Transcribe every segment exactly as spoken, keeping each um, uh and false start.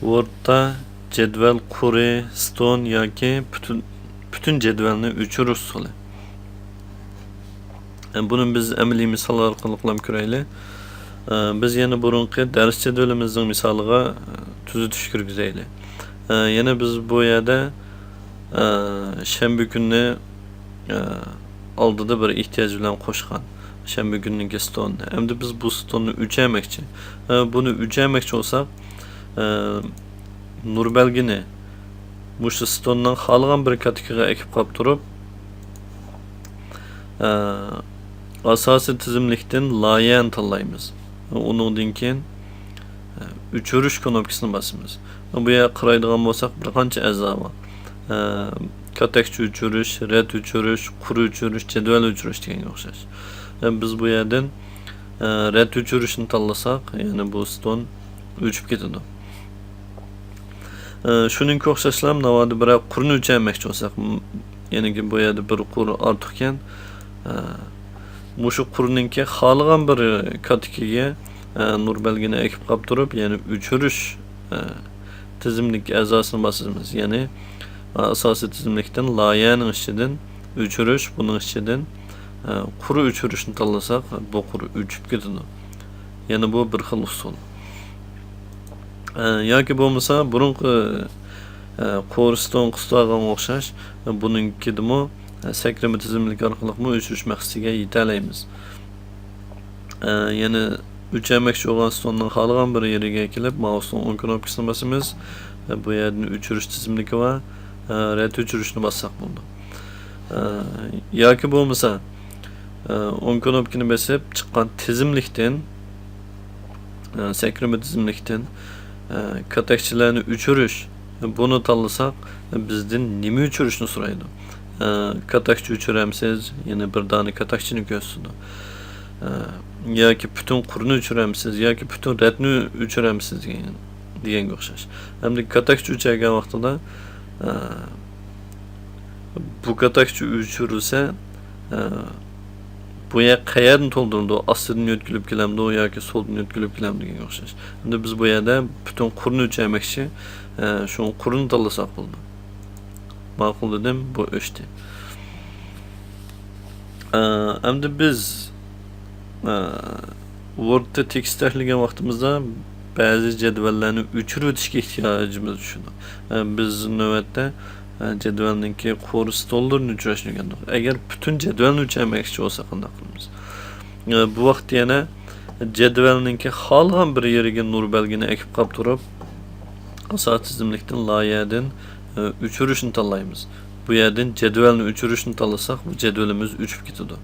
ۋوردتا جەدۋەل قۇرى، ستون ياكى پۈتۈن، پۈتۈن جەدۋەلنى ئۆچۈرۈش ئۇسۇلى. بۇنى بىز ئەمەلىي مىسال ئارقىلىقلا كۆرەيلى. بىز يەنە بۇرۇنقى دەرس جەدۋىلىمىزنىڭ مىسالىغا تۈزىتىش كىرگۈزەيلى. يەنە بىز بۇ يەردە شەنبە كۈنىنى ئالدىدا بىر ئېھتىياج بىلەن قوشقان شەنبە كۈنىنىڭكى ستوننى. ئەمدى بىز بۇ ستوننى ئۆچەرمەكچى. بۇنى ئۆچەرمەكچى بولساق، نۇر بەلگىنى مۇشۇ ستوننىڭ خالىغان بىر كاتىكىغا ئەكىپ قاپتۇرۇپ، ئاساسىي تىزىملىكتىن لايىھەنى تاللايمىز. ئۇنىڭدىن كېيىن ئۆچۈرۈش كۇنۇپكىسىنى باسىمىز. بۇ يەرگە قارايدىغان بولساق، بىر قانچە ئەزا بار. كاتەكچە ئۆچۈرۈش، رەت ئۆچۈرۈش، قۇر ئۆچۈرۈش، جەدۋەل ئۆچۈرۈش دېگەنگە ئوخشاش. بىز بۇ يەردىن رەت ئۆچۈرۈشنى تاللىساق، يەنى بۇ ستون ئۆچۈپ كېتىدۇ. شۇنىڭغا ئوخشاشلا، ناۋادا بىرەر قۇرنى ئۆچەرمەكچى بولساق، يەنىكى بۇ يەردە بىر قۇر ئارتۇقكەن. مۇشۇ قۇرنىڭكى خالىغان بىر كاتىكىگە نۇر بەلگىنى ئەكىپ قاپتۇرۇپ، يەنى ئۆچۈرۈش تىزىملىك ئەزاسىنى باسىمىز. يەنى ئاساسىي تىزىملىكتىن لايىھەنىڭ ئىچىدىن ئۆچۈرۈش، بۇنىڭ ئىچىدىن قۇر ئۆچۈرۈشنى تاللىساق، بۇ قۇر ئۆچۈپ كېتىدۇ. يەنە بۇ بىر خىل ئۇسۇل. ياكى بولمىسا بۇرۇنقى قۇر ستون قىستاغانغا ئوخشاش، بۇنىڭكىدىمۇ سەكرىمە تىزىملىك ئارقىلىقمۇ ئۆچۈرۈش مەقسىتىگە يېتەلەيمىز. يەنە ئۆچەرمەكچى بولغان ستوننىڭ خالىغان بىر يېرىگە كېلىپ، مائۇسنىڭ ئوڭ كۇنۇپكىسىنى باسىمىز. بۇ يەردىن ئۆچۈرۈش تىزىملىكى بار، رەت ئۆچۈرۈشنى باسساق بولىدۇ. ياكى بولمىسا، ئوڭ كۇنۇپكىنى بېسىپ، چىققان تىزىملىكتىن، سەكرىمە تىزىملىكتىن كاتەكچىلەرنى ئۆچۈرۈش، بۇنى تاللىساق، بىزدىن نېمە ئۆچۈرۈشنى سورايدۇ؟ كاتەكچە ئۆچۈرەمسىز؟ يەنە بىر دانە كاتەكچىنى كۆرسىتىدۇ. ياكى پۈتۈن قۇرنى ئۆچۈرەمسىز؟ ياكى پۈتۈن رەتنى ئۆچۈرەمسىز؟ دېگەن، دېگەنگە ئوخشاش. ئەمدى كاتەكچە ئۆچەرگەن ۋاقتىدا، بۇ كاتەكچە ئۆچۈرۈلسە، بۇ يەر قەيەردىن تولدۇرۇلىدۇ؟ ئاستىدىن يۆتكىلىپ كېلەمدۇ ياكى سولدىن يۆتكىلىپ كېلەمدۇ دېگەنگە ئوخشاش. ئەمدى بىز بۇ يەردە پۈتۈن قۇرنى ئۆچەرمەكچى، شۇڭا قۇرنى تاللىساق بولىدۇ. ماقۇل دېدىم، بۇ ئۆچتى. ئەمدى بىز ۋوردتا تېكىست تەھرىرلىگەن ۋاقتىمىزدا بەزى جەدۋەللەرنى ئۆچۈرۈۋېتىشكە ئېھتىياجىمىز چۈشىدۇ. بىز نۆۋەتتە جەدۋەلنىڭكى قۇر ستونلىرىنى ئۆچۈرۈشنى ئۆگەندۇق. ئەگەر پۈتۈن جەدۋەلنى ئۆچۈرمەكچى بولساق قانداق قىلىمىز؟ بۇ ۋاقىتتا يەنە جەدۋەلنىڭكى خالىغان بىر يېرىگە نۇر بەلگىنى ئەكىپ قاپتۇرۇپ، ئاساسىي تىزىملىكتىن لايىھەدىن ئۆچۈرۈشنى تاللايمىز. بۇ يەردىن جەدۋەلنى ئۆچۈرۈشنى تاللىساق، بۇ جەدۋىلىمىز ئۆچۈپ كېتىدۇ.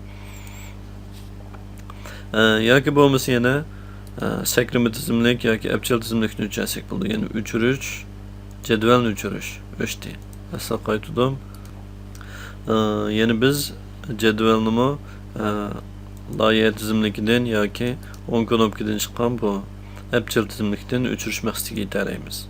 ياكى بولمىسا يەنە سەكرىمە تىزىملىك ياكى ئەپچىل تىزىملىكنى ئۆچۈرسەك بولىدۇ. يەنى ئۆچۈرۈش، جەدۋەلنى ئۆچۈرۈش، ئۆچتى. ئەسلىگە قايتىدىم. يەنە بىز جەدۋەلنىمۇ لايىھە تىزىملىكىدىن ياكى ئوڭ كۇنۇپكىدىن چىققان بۇ ئەپچىل تىزىملىكتىن ئۆچۈرۈش مەقسىتىگە يېتەلەيمىز.